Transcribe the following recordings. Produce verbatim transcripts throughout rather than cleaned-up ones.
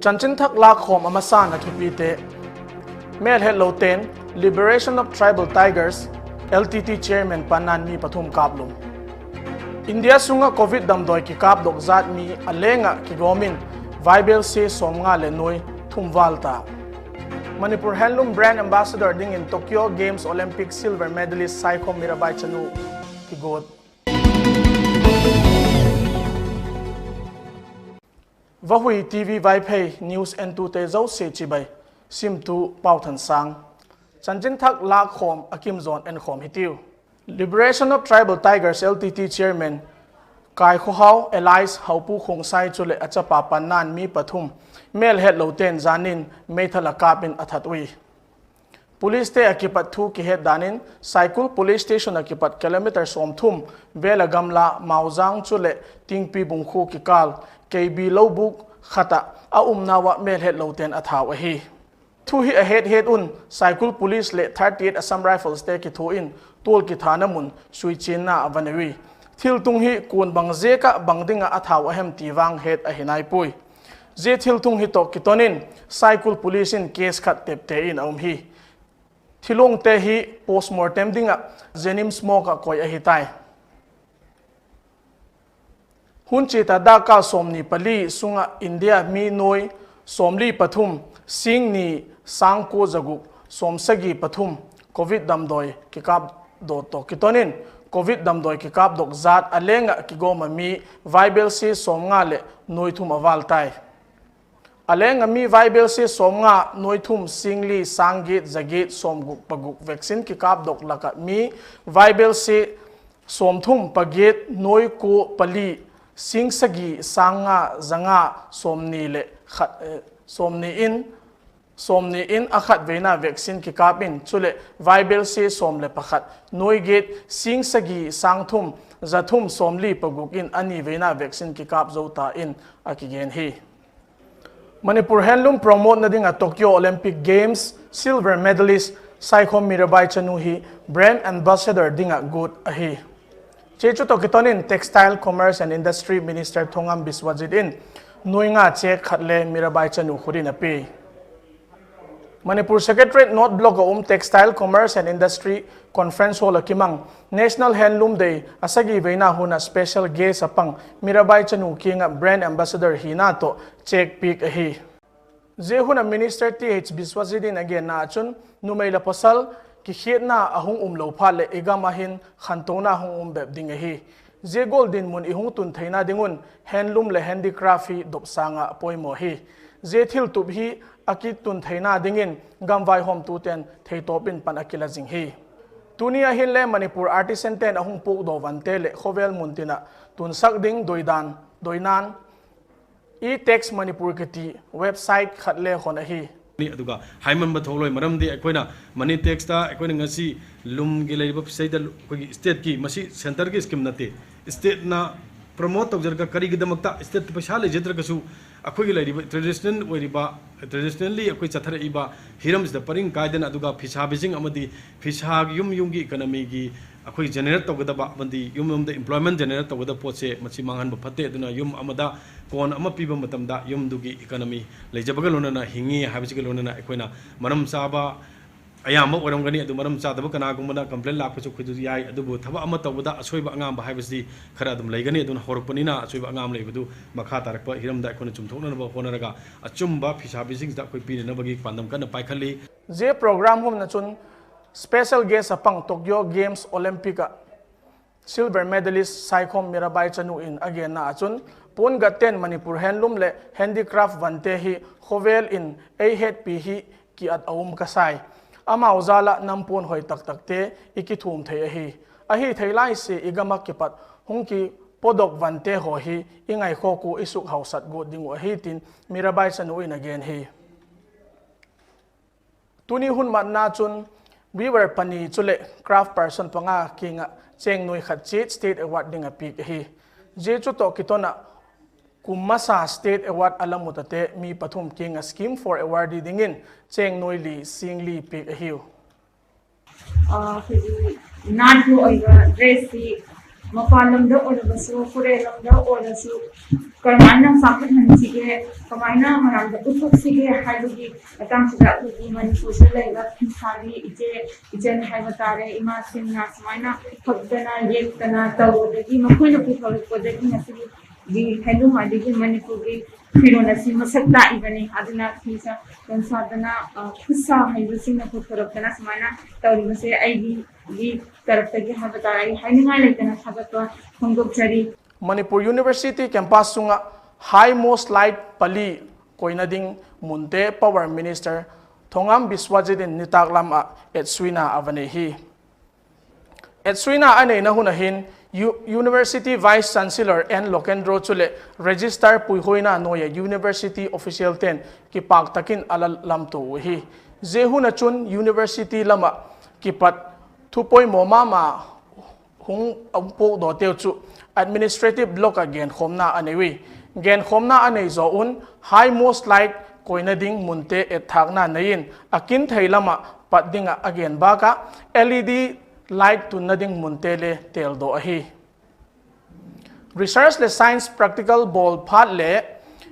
Chanchinthak lâkkhawm a masa'n a thupite. Mêlhetlote'n Liberation of Tribal Tigers, L T T chairman panna'n mi pathum kâplum. India sung ah Covid damdawi kikâpdok jat mi a leng ah kigawm in vaibelsia sawmnga leh nuai thum vâl ta. Manipur Handloom Brand Ambassador dingin Tokyo Games Olympic silver medalist Saikhom Mirabai Chanu kiguat. Vahui TV Vaiphei news entute zosia chibai. Simtu Pauthansâng. Chanchinthak lâkkhawm a kim zaw'n enkhawm hitiu. Liberation of Tribal Tigers, L T T chairman Kaikhohau alias Haupu Khongsai chuleh a chapa panna'n mi pathum mêlhetlote'n jan in meithal a kâp in a that ui. Policete a kipat thu kihet dan in, Saikul Police Station a kipat kilometer sawmthum vêl a gamla Maujang chuleh Tingpi Bungkhu kikâl K B lobuk khat ah a umnau ah mêlhetlote'n a thau ahi. Thu hi a het het un Saikul Police leh thirty-eight Assam Rifleste kithua in tual kithana mun suichianna a va nei ui. Thiltung hi kuan bang ziak ah bang ding ah a thau a hem ti vang het ahi nai puai. Zia thiltung hi tawh kiton in Saikul Police in case khat tepte in a um hi. Thilungte hi post mortem ding ah JNIMS morgue ah koi ahi tai. Hun chiat a dakkal sawmni pali sung ah India mi nuai sawmli pathum, sîng ni, sâng kua za guk, sawmsagi pathum Covid damdawi kikâpdok tawh kiton in, Covid damdawi kikâpdok jat a leng ah kigawm a mi vaibelsia sawmnga leh nuai thum a vâl tai. A leng ah mi vaibelsia sawmnga, nuai thum, sîng li, sâng giat, za giat, sawmguk, paguk vaccine kikâpdok lak ah mi vaibelsia sawmthum, pagiat, nuai kua, pali, sîng sagi, sâng nga, za nga, sawmni leh khat, sawmni in, sawmni in a khat veina vaccine kikâp in, chuleh vaibelsia sawm leh pakhat, nuai giat, sîng sagi, sâng thum, za thum, sawmli paguk in a ni veina vaccine kikâp zo ta in a kigen hi. Manipur Handloom promotena ding ah Tokyo Olympic Games silver medalist Saikhom Mirabai Chanu hi brand ambassador ding ah guat ahi. Zia chu tawh kiton in Textile, Commerce and Industry Minister Thongam Biswajit in nuai nga cheque khat le Mirabai Chanu khut in a pia. Manipur Secretariat North Block a um Textile, Commerce and Industry Conference Hall a kimang National Handloom Day a sagi veina hun ah special guest a pang Mirabai Chanu kiang ah brand ambassador hina tawh cheque piak ahi. Zia hun ah Minister Th Biswajit in a genna ah chun, numei leh pawsal kikhiatna a hung um lo phat leh i gam ah hin khantona hung um bep ding ahi. Zia gual dinmun i hung tun theina ding un handloom leh handicraft hi dop sâng ah a poimaw hi. Zia thiltup hi a kitun theina dingin gam vaihawmtute'n theitawp in pan a kila zing hi. Tuni ah hinle Manipur artisante'n a hung puakdaw vante leh khawvel mun tin ah tunsak ding doina'n e-tax Manipur kiti website khat le hon ahi. ꯑꯗꯨꯒ ꯍꯥꯏꯃꯟꯕ ꯊꯣꯛꯂꯣꯏ, ꯃꯔꯝꯗꯤ ꯑꯩꯈꯣꯏꯅ money tax ꯇ ꯑꯩꯈꯣꯏꯅ ꯉꯁꯤ ꯂꯨꯝꯒꯤ ꯂꯩꯔꯤꯕ ꯁꯤꯗꯩꯗ ꯑꯩꯈꯣꯏꯒꯤ state ꯀꯤ, ꯃꯁꯤ centre ꯒꯤ scheme ꯅꯠꯇꯦ꯫ State ꯅ promote ꯇꯧꯖꯔꯒ ꯀꯔꯤꯒꯤꯗꯃꯛꯇ state ꯇ ꯄꯩꯁꯥ ꯂꯩꯖꯗ꯭ꯔꯒꯁꯨ ꯑꯩꯈꯣꯏꯒꯤ ꯂꯩꯔꯤꯕ traditional ꯑꯣꯏꯔꯤꯕ, traditionally ꯑꯩꯈꯣꯏ ꯆꯠꯊꯔꯛꯏꯕ ꯍꯤꯔꯝꯁꯤꯗ ꯄꯔꯤꯡ ꯀꯥꯏꯗꯅ, ꯑꯗꯨꯒ ꯐꯤꯁꯥꯕꯤꯁꯤꯡ ꯑꯃꯗꯤ ꯐꯤꯁꯥꯒꯤ ꯌꯨꯝ ꯌꯨꯝꯒꯤ economy ꯒꯤ ꯑꯩꯈꯣꯏ generate ꯇꯧꯒꯗꯕ ꯑꯃꯗꯤ ꯌꯨꯝ ꯌꯨꯝꯗ employment generate ꯇꯧꯒꯗꯕ ꯄꯣꯠꯁꯦ ꯃꯁꯤ ꯃꯥꯡꯍꯟꯕ ꯐꯠꯇꯦ꯫ ꯑꯗꯨꯅ ꯌꯨꯝ ꯑꯃꯗ ꯀꯣꯟ ꯑꯃ ꯄꯤꯕ ꯃꯇꯝꯗ ꯌꯨꯝꯗꯨꯒꯤ economy ꯂꯩꯖꯕꯒ ꯂꯣꯏꯅꯅ ꯍꯤꯡꯉꯤ ꯍꯥꯏꯕꯁꯤꯒ ꯂꯣꯏꯅꯅ ꯑꯩꯈꯣꯏꯅ ꯃꯔꯝ ꯆꯥꯕ ꯑꯌꯥꯝꯕ ꯑꯣꯏꯔꯝꯒꯅꯤ꯫ ꯑꯗꯨ ꯃꯔꯝ ꯆꯥꯗꯕ ꯀꯅꯥꯒꯨꯝꯕꯅ complain ꯂꯥꯛꯄꯁꯨ ꯑꯩꯈꯣꯏꯗꯁꯨ ꯌꯥꯏ꯫ ꯑꯗꯨꯕꯨ ꯊꯕꯛ ꯑꯃ ꯇꯧꯕꯗ ꯑꯁꯣꯏꯕ ꯑꯉꯥꯝꯕ ꯍꯥꯏꯕꯁꯤꯗꯤ ꯈꯔ ꯑꯗꯨꯝ ꯂꯩꯒꯅꯤ꯫ ꯑꯗꯨꯅ ꯍꯧꯔꯛꯄꯅꯤꯅ ꯑꯁꯣꯏꯕ ꯑꯉꯥꯝ ꯂꯩꯕꯗꯨ ꯃꯈꯥ ꯇꯥꯔꯛꯄ ꯍꯤꯔꯝꯗ ꯑꯩꯈꯣꯏꯅ ꯆꯨꯝꯊꯣꯛꯅꯅꯕ ꯍꯣꯠꯅꯔꯒ ꯑꯆꯨꯝꯕ ꯐꯤꯁꯥꯕꯤꯁꯤꯡꯁꯤꯗ ꯑꯩꯈꯣꯏ ꯄꯤꯅꯅꯕꯒꯤ ꯄꯥꯟꯗꯝ ꯀꯟꯅ ꯄꯥꯏꯈꯠꯂꯤ꯫ Zia program hun ah chun special guest a pang Tokyo Games Olympic ah silver medalist Saikhom Mirabai Chanu in a genna ah chun, puan gatte'n Manipur handloom leh handicraft vante hi khawvel in ei hetpi hi kiat a um ka sai. Amau jal ah nam puan hoi tak takte i kithum thei ahi. Ahi thei lai sia i gam ah kipat hung kipodok vante haw hi i ngaikhawk ua i sukhausat guat ding uh ahi tin Mirabai Chanu in a gen hi. Tuni hun matna chun weaver pani chuleh craft person panga kiang ah chêng nuai khat chiat state award ding a piak ahi. Zia chu tawh kiton ah kum masa state award a la mutate mi pathum kiang ah scheme for awardee dingin chêng nuai li sîng li piak ahiu. ꯑꯩꯈꯣꯏꯒꯤ ꯅꯥꯠꯀꯤ ꯑꯣꯏꯕ ꯗ꯭ꯔꯦꯁꯁꯤ ꯃꯄꯥꯟ ꯂꯝꯗ ꯑꯣꯏꯔꯕꯁꯨ, ꯐꯣꯔꯦꯟ ꯂꯝꯗ ꯑꯣꯏꯔꯁꯨ, ꯀꯔꯝꯍꯥꯏꯅ ꯆꯥꯎꯈꯠꯍꯟꯁꯤꯒꯦ, ꯀꯃꯥꯏꯅ ꯃꯌꯥꯝꯗ ꯎꯠꯊꯣꯛꯁꯤꯒꯦ ꯍꯥꯏꯕꯒꯤ ꯃꯇꯥꯡꯁꯤꯗ ꯑꯩꯈꯣꯏꯒꯤ ꯃꯅꯤꯄꯨꯔꯗ ꯂꯩꯕ ꯐꯤꯁꯥꯕꯤ ꯏꯆꯦ, ꯏꯆꯟ ꯍꯥꯏꯕ ꯇꯥꯔꯦ, ꯏꯃꯥꯁꯤꯡꯅ ꯁꯨꯃꯥꯏꯅ ꯍꯛꯇꯅ ꯌꯦꯛꯇꯅ ꯇꯧꯕꯗꯒꯤ, ꯃꯈꯣꯏꯅ ꯄꯨꯊꯣꯔꯛꯄꯗꯒꯤ ꯉꯁꯤꯒꯤ handloom ꯑꯗꯒꯤ ꯃꯅꯤꯄꯨꯔꯒꯤ ꯐꯤꯔꯣꯜ ꯑꯁꯤ ꯃꯁꯛ ꯇꯥꯛꯏꯕꯅꯤ꯫ ꯑꯗꯨꯅ ꯐꯤꯁꯥ ꯂꯣꯟꯁꯥꯗꯅ, ꯑ, ꯈꯨꯠꯁꯥ ꯍꯩꯕꯁꯤꯡꯅ ꯄꯨꯊꯣꯔꯛꯇꯅ ꯁꯨꯃꯥꯏꯅ ꯇꯧꯔꯤꯕꯁꯦ ꯑꯩꯒꯤ ꯒꯤ ꯇꯔꯞꯇꯒꯤ ꯍꯥꯏꯕ ꯇꯥꯔꯦ, ꯑꯩ ꯍꯥꯏꯅꯤꯡꯉꯥꯏ ꯂꯩꯇꯅ ꯊꯥꯒꯠꯄ ꯐꯣꯡꯗꯣꯛꯆꯔꯤ꯫ Manipur University campus sung ah haimo slide pali koina ding munte Power Minister Thongam Biswajit in nitâk lam ah etsuina a va nei hi. Etsuina a neina hun ah hin, U-, University Vice Chancellor N Lokendro chuleh Registrar Puihoina nuai ah University official ten kipâk tak in a la lamtua uhi. Zia hun ah chun University lam ah kipat thupoimaw ma ma hung, hung puakdawteu chu Administrative Block ah genkhawmna a nei ui. Genkhawmna a nei zaw un, haimo slide koina ding munte etthâkna nei in, a kin thei lam ah pat ding ah a gen bâk ah, L E D light tunna ding munte le têldaw ahi. Research leh science practical bawl phat leh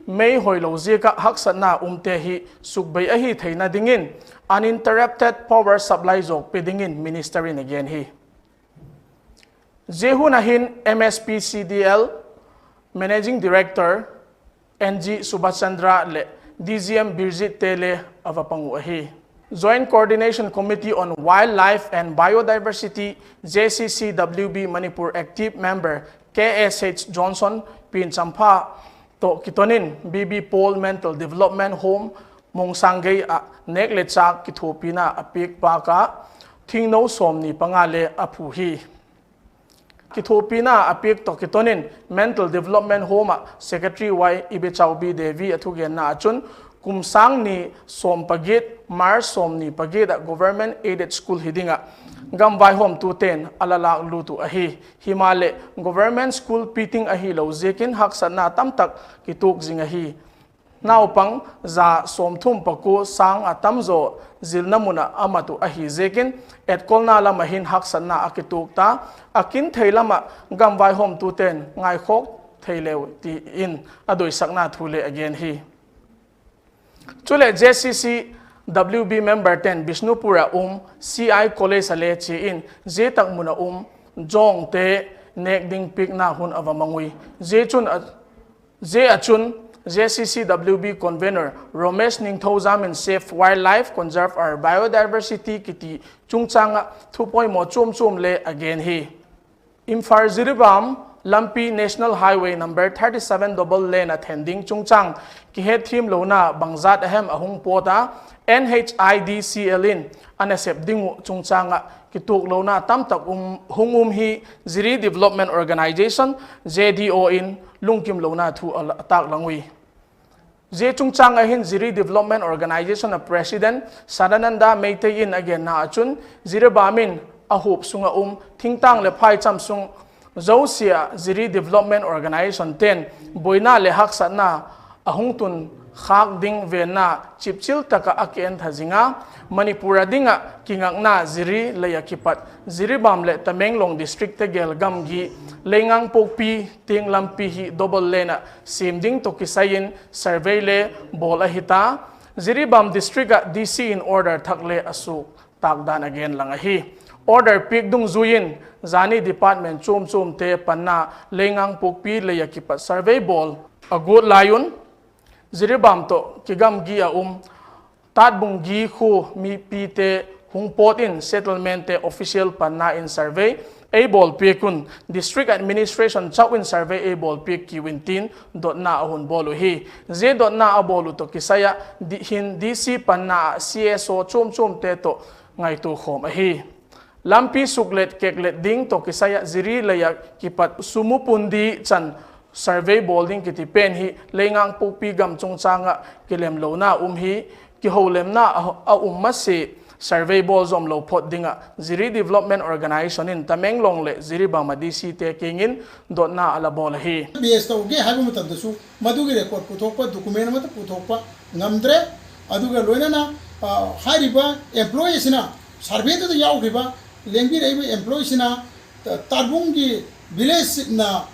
mei hoilo ziak ah haksatna umte hi sukbei ahi theina dingin uninterrupted power supply zawk pe dingin minister in a gen hi. Zia hun ah hin M S P C D L Managing Director N G Subhas Chandra leh D G M Birjit te le a va pang uh ahi. Joint Coordination Committee on Wildlife and Biodiversity, J C C W B Manipur Active Member K S H Johnson Pianchampha tawh kiton in B B Paul Mental Development Home Mongsanggei ah nêk le châk kithuapina a piak bâk ah, thingno sawmni panga le a phu hi. Kithuapina a piak tawh kiton in Mental Development Home ah Secretary Y Ibechaobi Devi a thugenna ah chun, kum sâng ni sawm pagiat, March sawmni pagiat ah Government Aided School hi ding ah gam vaihawmtute'n a la lâk lût uh ahi. Himaleh, Government School piting ahilo ziakin haksatna tamtak kituak zing ahi. Naupang za sawmthum pakua sâng a tam zaw zilna mun ah a mat uh ahi ziakin, etkolna lam ah hin haksatna a kituak ta, a kin thei lam ah gam vaihawmtute'n ngaikhawk thei leu, ti in a doisakna thu le a gen hi. Chuleh, J C C W B member ten Bishnupur ah um C I College ah le chia in, zia tak mun ah um zawngte nêk ding piakna hun a va mang ui. Zia chun a, zia ah chun J C C W B convenor Romesh Ningthoujam in Save Wildlife, Conserve Our Biodiversity kiti chungchâng ah thupoimaw chuam chuam le a gen hi. Imphal Jiribam lampi National Highway number thirty seven double lane ah then ding chungchâng kihetthiamlona bangzat a hem a hung pawt a, N H I D C L in a nasep ding uh chungchâng ah kituaklona tamtak um, hung um hi Jiri Development Organisation, J D O in lungkimlona thu a la, a tâk lang ui. Zia chungchâng ah hin Jiri Development Organisation ah President Sadananda Meitei in a genna ah chun, Jiribam in a huap sung ah um thingtâng leh phaicham sung zosia ah Jiri Development Organisation ten buaina leh haksatna a hung tun khâk ding venna chipchil tak ah a kientha zing a, Manipur ah ding ah kingakna Jiri lei ah kipat Jiribam leh Tamenglong district tegel gamgi Leingangpokpi tiang lampi hi double lane ah siam ding tawh kisai in survey le bawl ahi ta. Jiribam district ah D C in order thak le a suak tâk dan a gen lang ahi. Order piak dungzui in zani department chuam chuamte panna Leingangpokpi lei ah kipat survey bawl a guat lai un, Jiribam tawh kigamgi ah um Tatbunggi khua mipite hung pawt in settlementte official panna in survey ei bawlpiak un, district administration chau in survey ei bawlpiak kiu in tin dotna a hun bawl uhi. Zia dotna a bawl uh tawh kisai ah di-, hin D C panna ah C S O chuam chuamte tawh ngaitua khawm ahi. Lampi suklet keklet ding tawh kisai ah Jiri lei ah kipat Sumupundi chan survey bawl ding kiti pen hi Leingangpokpi gam chungchâng ah kilemlona um hi, kiholemna a, a um masia survey bawl zawmlo phot ding ah Jiri Development Organisation in Tamenglong leh Jiribam ah D Cte kiang in dotna a la bawl ahi. ꯕꯦꯁ ꯇꯧꯒꯦ ꯍꯥꯏꯕ ꯃꯇꯝꯗꯁꯨ ꯃꯗꯨꯒꯤ ꯔꯦꯀꯣꯔꯗ ꯄꯨꯊꯣꯛꯄ, ꯗꯣꯀꯨꯃꯦꯟ ꯑꯃꯠꯇ ꯄꯨꯊꯣꯛꯄ ꯉꯝꯗ꯭ꯔꯦ꯫ ꯑꯗꯨꯒ ꯂꯣꯏꯅꯅ, ꯑ, ꯍꯥꯏꯔꯤꯕ ꯑꯦꯝꯄ꯭ꯂꯣꯌꯤ ꯑꯁꯤꯅ, ꯁꯔꯚꯦꯗꯨꯗ ꯌꯥꯎꯈ꯭ꯔꯤꯕ, ꯂꯦꯡꯕꯤꯔꯛꯏꯕ ꯑꯦꯝꯄ꯭ꯂꯣꯌꯤꯁꯤꯅ ꯇ-, ꯇꯥꯔꯕꯨꯡꯒꯤ ꯚꯤꯂꯦꯖ ꯆꯤꯞꯅ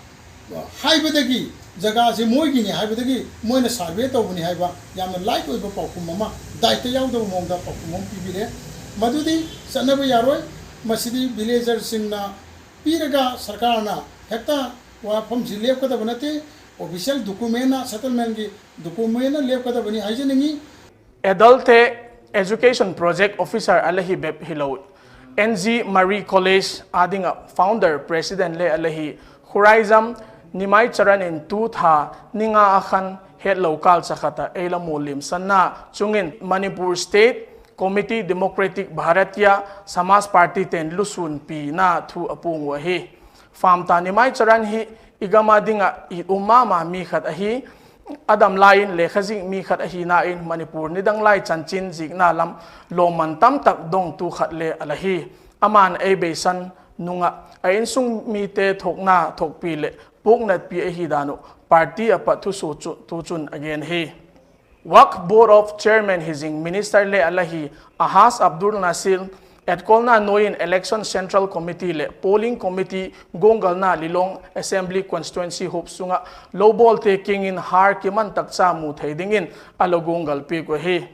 ꯍꯥꯏꯕꯗꯒꯤ ꯖꯒꯥꯁꯤ ꯃꯣꯏꯒꯤꯅꯤ ꯍꯥꯏꯕꯗꯒꯤ ꯃꯣꯏꯅ survey ꯇꯧꯕꯅꯤ ꯍꯥꯏꯕ ꯌꯥꯝꯅ light ꯑꯣꯏꯕ ꯄꯥꯎꯈꯨꯝ ꯑꯃ, ꯗꯥꯏꯇ ꯌꯥꯎꯗꯕ ꯃꯑꯣꯡꯗ ꯄꯥꯎꯈꯨꯝ ꯑꯃ ꯄꯤꯕꯤꯔꯦ꯫ ꯃꯗꯨꯗꯤ ꯆꯠꯅꯕ ꯌꯥꯔꯣꯏ꯫ ꯃꯁꯤꯗꯤ villagerꯁꯤꯡꯅ ꯄꯤꯔꯒ ꯁꯔꯀꯥꯔꯅ ꯍꯦꯛꯇ ꯋꯥꯐꯝꯁꯤ ꯂꯦꯞꯀꯗꯕ ꯅꯠꯇꯦ꯫ Official documentꯅ, settlementꯀꯤ documentꯅ ꯂꯦꯞꯀꯗꯕꯅꯤ ꯍꯥꯏꯖꯅꯤꯡꯏ꯫ Adult Education Project Officer a la hi bep hilo, N G Mary College â ding ah founder president le a la hi Khuraijam Nimaicharan in tu tha ni nga a khan hetlo kâl cha khat ah ei la mualliamsanna chung in Manipur State Committee Democratic Bharatiya Samaj Party te'n lusûnpina thu a puang uh ahi. Famta Nimaicharan hi i gam â ding ah it um ma ma mi khat ahi. A dam lai in lekhazik mi khat ahina in Manipur nidang lai chanchin zikna lam lawmman tamtak dongtu khat le a la hi. Ama'n ei beisan nung ah a insung mite thuakna thuakpi leh puaknatpi ahi dan uh party ah pat thusua chu tu chun a gen hi. Waqf Board of Chairman hi zing minister le a la hi Ahaj Abdul Nasir etkawlna nuai in Election Central Committee leh Polling Committee guanggalna Lilong Assembly Constituency huap sung ah lobawlte kiang in har kiman takcha mu thei dingin a la guanggal piak uh ahi.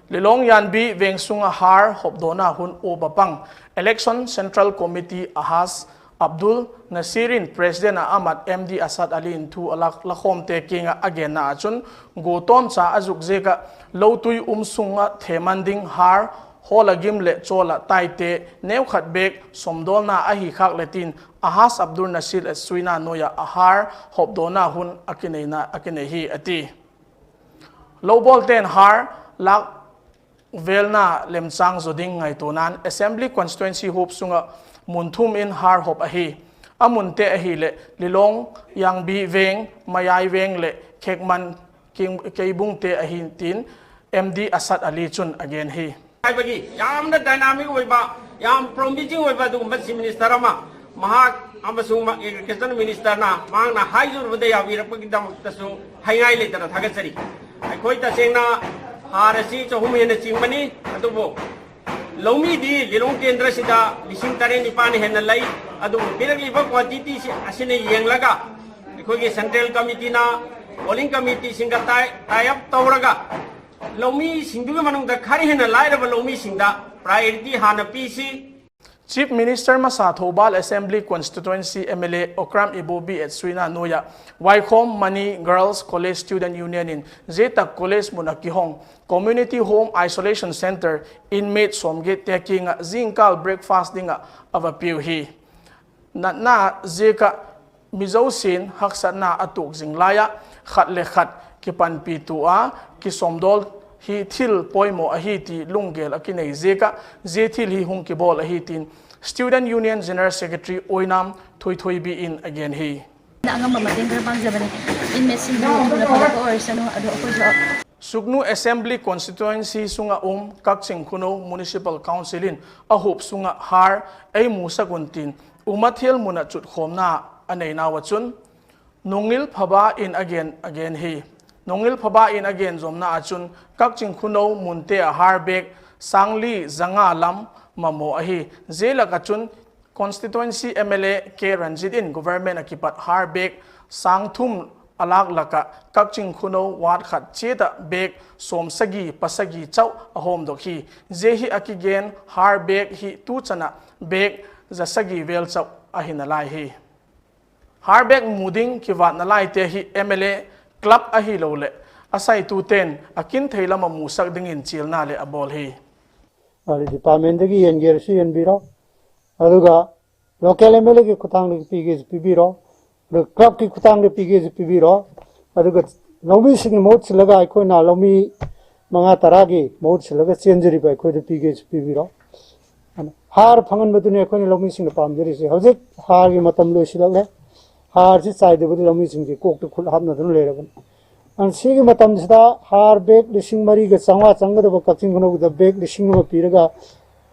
Lilong Yanbi veng sung ah har hopdawna hun uap a pang Election Central Committee Ahaj Abdul Nasir in President ah a mat M D Asad Ali in thu a la khawmte kiang ah a genna ah chun, gua tawmcha a zuk ziak ah lotui um sung ah theman ding har hawl a gim leh chawl ah taite neukhat bêk sawmdawlna ahi khâk leh tin Ahaj Abdul Nasir etsuina nuai ah a har hopdawna hun a kinei hi a ti. Lobawlte'n har lâk vêlna lemchâng zaw ding ngaituana'n Assembly Constituency huap sung ah mun thum in har hop ahi. A munte ahileh Lilong, Yangbi Veng, Mayai Veng leh Khekman, Keibungte ahi tin M D Asad Ali chun a gen hi. ꯍꯥꯏꯕꯒꯤ ꯌꯥꯝꯅ dynamic ꯑꯣꯏꯕ, ꯌꯥꯝ promising ꯑꯣꯏꯕ ꯑꯗꯨꯒꯨꯝꯕ Chief Minister ꯑꯃ, ꯃꯍꯥꯛ ꯑꯃꯁꯨꯡ Agriculture Ministerꯅ ꯃꯍꯥꯛꯅ ꯍꯥꯏꯖꯔꯨꯕꯗ ꯌꯥꯕꯤꯔꯛꯄꯒꯤꯗꯃꯛꯇꯁꯨ ꯍꯥꯏꯉꯥꯏ ꯂꯩꯇꯅ ꯊꯥꯒꯠꯆꯔꯤ꯫ ꯑꯩꯈꯣꯏ ꯇꯁꯦꯡꯅ ꯍꯥꯔ ꯑꯁꯤ ꯆꯍꯨꯝ ꯍꯦꯟꯅ ꯆꯤꯡꯕꯅꯤ, ꯑꯗꯨꯕꯨ ꯂꯧꯃꯤꯗꯤ ꯂꯤꯂꯣꯡ ꯀꯦꯟꯗ꯭ꯔꯁꯤꯗ ꯂꯤꯁꯤꯡ ꯇꯔꯦꯠ ꯅꯤꯄꯥꯟ ꯍꯦꯟꯅ ꯂꯩ꯫ ꯑꯗꯨꯕꯨ ꯄꯤꯔꯛꯂꯤꯕ quantityꯁꯤ ꯑꯁꯤꯅ ꯌꯦꯡꯂꯒ ꯑꯩꯈꯣꯏꯒꯤ Central Committeeꯅ Polling Committeeꯁꯤꯡꯒ tie, tie up ꯇꯧꯔꯒ ꯂꯧꯃꯤꯁꯤꯡꯗꯨꯒꯤ ꯃꯅꯨꯡꯗ ꯈꯔ ꯍꯦꯟꯅ ꯂꯥꯏꯔꯕ ꯂꯧꯃꯤꯁꯤꯡꯗ priority ꯍꯥꯟꯅ ꯄꯤꯁꯤ꯫ Chief Minister masa Thoubal Assembly Constituency M L A Okram Ibobi etsuina nuai ah Waikhom Mani Girls College Student Union in zia tak college mun ah kihong Community Home Isolation Centre inmate sawmgiatte kiang ah zingkâl breakfast ding ah a va piau hi. Natna ziak ah mi zosia'n haksatna a tuak zing lai ah khat le khat kipanpi tua a, kisawmdawl hi thil poimaw ahi ti lunggel a kinei ziak ah zia thil hi hung kibawl ahi tin Student Union General Secretary Oinam Thoithoibi in a gen hi. ꯑꯉꯝꯕ ꯃꯇꯦꯡ ꯈꯔ ꯄꯥꯡꯖꯕꯅꯤ꯫ Inmateꯁꯤꯡꯕꯨ ꯊꯨꯅ ꯐꯒꯠꯄ ꯑꯣꯏꯔꯁꯅꯨ, ꯑꯗꯣ ꯑꯩꯈꯣꯏꯁꯨ Sugnu Assembly Constituency sung ah um Kakching Khunou Municipal Council in a huap sung ah har ei musak un tin Umathel mun ah chutkhawmna a neinau ah chun, Nungngil Phaba in a gen, a gen hi. Nungngil Phaba in a gen zawmna ah chun Kakching Khunou munte ah har bêk sâng li za nga lam mamaw ahi. Zia lak ah chun Constituency M L A K Ranjit in government ah kipat har bêk sâng thum a lâk lak ah Kakching Khunou ward khat chiat ah bêk sawmsagi pasagi chau a hawmdok hi. Zia hi a kigen har bêk hi tu chan ah bêk za sagi vêl chau ahi nalai hi. Har bêk mu ding kivâtna laite hi M L A, club ahiloleh a saitute'n a kin thei lam ah musak dingin chialna leh a bawl hi. ꯋꯥꯔꯤ departmentꯇꯒꯤ ꯌꯦꯟꯒꯦꯔꯁꯨ ꯌꯦꯟꯕꯤꯔꯣ꯫ ꯑꯗꯨꯒ local MLAꯒꯤ ꯈꯨꯠꯊꯥꯡꯗꯒꯤ ꯄꯤꯒꯦꯁꯨ ꯄꯤꯕꯤꯔꯣ꯫ ꯑꯗꯨꯒ clubꯀꯤ ꯈꯨꯠꯊꯥꯡꯗ ꯄꯤꯒꯦꯁꯨ ꯄꯤꯕꯤꯔꯣ꯫ ꯑꯗꯨꯒ ꯂꯧꯃꯤꯁꯤꯡꯒꯤ ꯃꯍꯨꯠ ꯁꯤꯜꯂꯒ ꯑꯩꯈꯣꯏꯅ ꯂꯧꯃꯤ ꯃꯉꯥ ꯇꯔꯥꯒꯤ ꯃꯍꯨꯠ ꯁꯤꯜꯂꯒ ꯆꯦꯟꯖꯔꯤꯕ ꯑꯩꯈꯣꯏꯗ ꯄꯤꯒꯦꯁꯨ ꯄꯤꯕꯤꯔꯣ꯫ ꯍꯥꯔ ꯐꯪꯍꯟꯕꯗꯨꯅꯤ ꯑꯩꯈꯣꯏꯅ ꯂꯧꯃꯤꯁꯤꯡꯅ ꯄꯥꯝꯖꯔꯤꯁꯦ꯫ ꯍꯧꯖꯤꯛ ꯍꯥꯔꯒꯤ ꯃꯇꯝ ꯂꯣꯏꯁꯤꯜꯂꯛꯂꯦ꯫ ꯍꯥꯔꯁꯤ ꯆꯥꯏꯗꯕꯗ ꯂꯧꯃꯤꯁꯤꯡꯒꯤ ꯀꯣꯛꯇ ꯈꯨꯠ ꯍꯥꯞꯅꯗꯨꯅ ꯂꯩꯔꯕꯅꯤ꯫ ꯑꯗꯨꯅ ꯁꯤꯒꯤ ꯃꯇꯝꯁꯤꯗ ꯍꯥꯔ bag ꯂꯤꯁꯤꯡ ꯃꯔꯤꯒ ꯆꯥꯝꯃꯉꯥ ꯆꯪꯒꯗꯕ ꯀꯛꯆꯤꯡ ꯈꯨꯅꯧꯗ bag ꯂꯤꯁꯤꯡ ꯑꯃ ꯄꯤꯔꯒ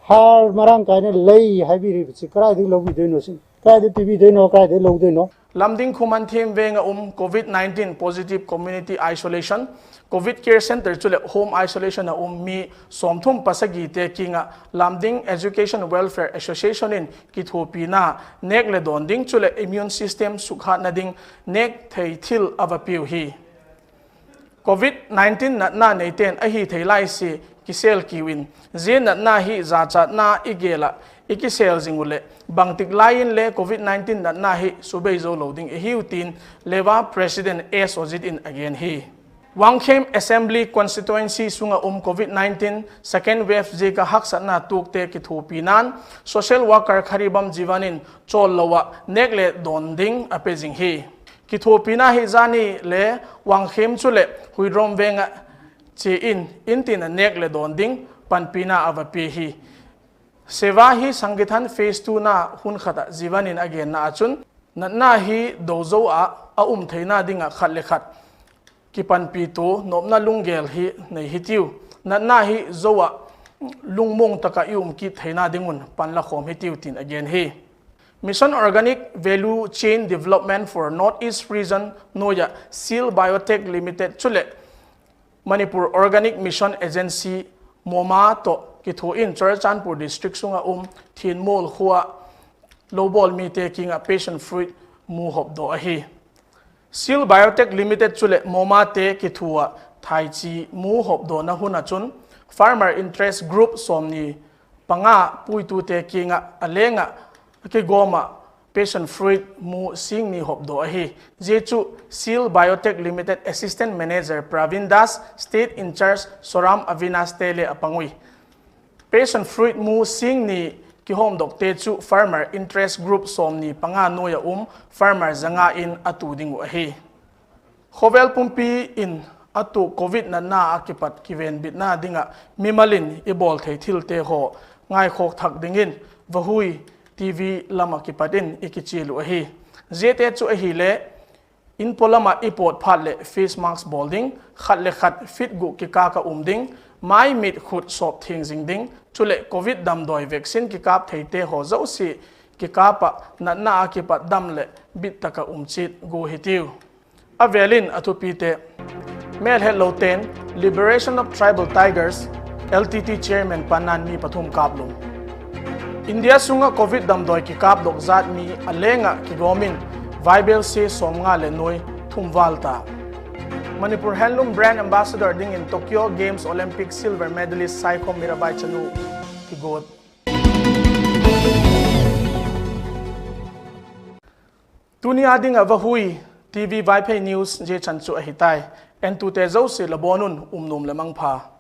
ꯍꯥꯔ ꯃꯔꯥꯡ ꯀꯥꯏꯅ ꯂꯩ ꯍꯥꯏꯕꯤꯔꯤꯕꯁꯤ ꯀꯗꯥꯏꯗꯒꯤ ꯂꯧꯕꯤꯗꯣꯏꯅꯣ ꯁꯤꯅꯤ? ꯀꯗꯥꯏꯗ ꯄꯤꯕꯤꯗꯣꯏꯅꯣ? ꯀꯗꯥꯏꯗ ꯂꯧꯗꯣꯏꯅꯣ? Lumding Khumhanthem veng ah um Covid nineteen positive community isolation, Covid care centre chuleh home isolation ah um mi sawmthum pasagite kiang ah Lumding Education Welfare Association in kithuapina nêk leh dawn ding chuleh immune system sukhatna ding nêk thei thil a va piu hi. Covid nineteen natna neite'n ahi thei lai sia kisêl kiu in, zia natna hi zachatna i gêl ah i kisêl zing uh leh bangtik lai inle Covid nineteen natna hi subei zo lo ding i hiu tin Leva President S Ojit in a gen hi. Wangkhem Assembly Constituency sung ah um Covid nineteen second wave ziak ah haksatna tuakte kithuapina'n social worker Kharibam Jivan in chawl lo ah nêk leh dawn ding a pe zing hi. Kithuapina hi zani le Wangkhem chuleh Huidrom veng ah chia in, in tin ah nêk leh dawn ding panpina a va pia hi. Seva hi Sangathan phase two na hun khat ah Jivan in a genna ah chun, natna hi do zo ah a um theina ding ah khat le khat kipanpitua nopna lunggel hi nei hitiu. Natna hi zo ah lungmuang tak ah i um kit theina ding un pan la khawm hitiu tin a gen hi. Mission Organic Value Chain Development for North East Region nuai ah Seal Biotech Limited chuleh Manipur Organic Mission Agency, MOMA tawh kithua in Churachandpur District sung ah um Thinmual khua ah lo bawl mite kiang ah passion fruit mu hopdaw ahi. Seal Biotech Limited chuleh MOMA te kithua ah thaichi mu hopdawna hun ah chun farmer interest group sawmni panga puitute kiang ah a leng ah a kigawm ah passion fruit mu sîng ni hopdaw ahi. Zia chu Seal Biotech Limited Assistant Manager Pravin Das, State in-charge Soram Avinash te le a pang ui. Passion fruit mu sîng ni kihawmdokte chu farmer interest group sawmni panga nuai ah um farmer zanga in a tu ding uh ahi. Khawvel pumpi in a tuak Covid natna ah kipat kivenbitna ding ah mimal in i bawl thei thilte haw ngaikhawk thak dingin Vahui TV lam ah kipat in i kichial uh ahi. Ziate chu ahile, in pawlam ah i pawt phat leh face mask bawl ding, khat le khat feet guk kikâk ah um ding, mai mit khut sawp thiang zing ding, chuleh Covid damdawi vaccine kikâp theite haw zosia kikâp ah natna ah kipat dam leh bit tak ah um chiat gua hitiu. A vêl in a thupite. Mêlhetlote'n Liberation of Tribal Tigers, LTT Chairman panna'n mi pathum kâp lum. India sung ah Covid damdawi kikâpdok zat mi a leng ah kigawm in vaibelsia sawmnga leh nuai thum vâl ta. Manipur Handloom Brand Ambassador dingin Tokyo Games Olympic silver medalist Saikhom Mirabai Chanu kiguat. Tuni a ding ah Vahui TV Vaiphei News zia chan chu ahi tai. Entute zosia la bawn un um nuam leh mangpha.